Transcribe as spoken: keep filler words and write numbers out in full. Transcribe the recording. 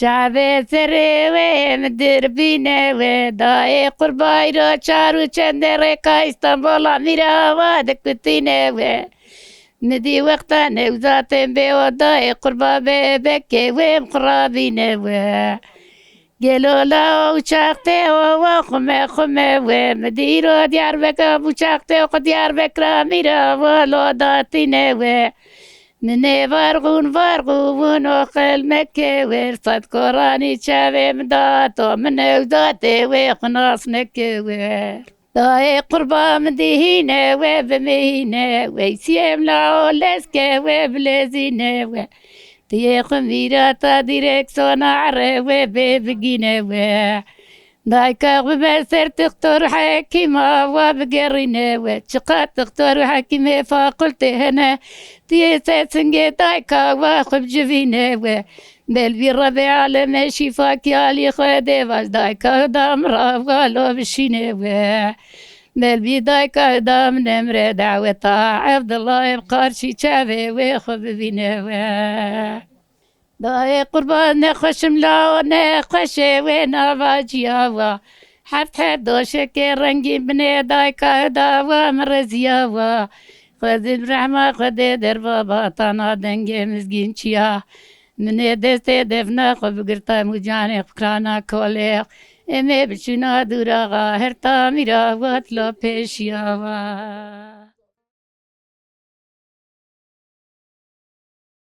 Çavê serê we mi dir bîne we, dayê qurbay ra çar û çende rêka Îstanbula mîra wa dikutîne we. Mi dî wexta newzatên bê o dayê qurba bebekê we mi qurabîne we. Gelo la o uçaxte o wa xume xume we, mi dî ro Diyarbekir uçaxte o xu Diyarbekira mîra wa lo datîne we. Ninê varxûn varxûvûn o xelmeke wer, sed koranî çavê mi dato, mi newzatê wê xinas neke wer. Dayê qurba mi dî hîne we, bimîne we, siyem la o leske we, bilezîne we. Tiyê xu mîrata dîreksona ere we, bê bigîne we. Dayka xu be ser tixtor hekîma wa bigerîne we. Çiqa tixtor û hekîmê fakultê hene, tiyê se singê dayka wa xu bicivîne we. Belbî Rebê alemê şîfa kî alî Xwedê vaj, dayka da mi ra wa lo bişîne we. Belbî dayka da min emre daweta Evdillah eb qarşî çavê wê xu bibîne we. Dayê qurban nexweşim la o nexweşê wê navacîya wa. Heft her doşekê rengîn binê dayka da wa mi rezîya wa. Xwezî bi rehma Xwedê derva batana dengê mizgîn çiya. Minê destê defna xwe bigirta mûcanê xwe kirana kolêx. Emê biçûna dûraxa her tamîra wat la pêşiya wa.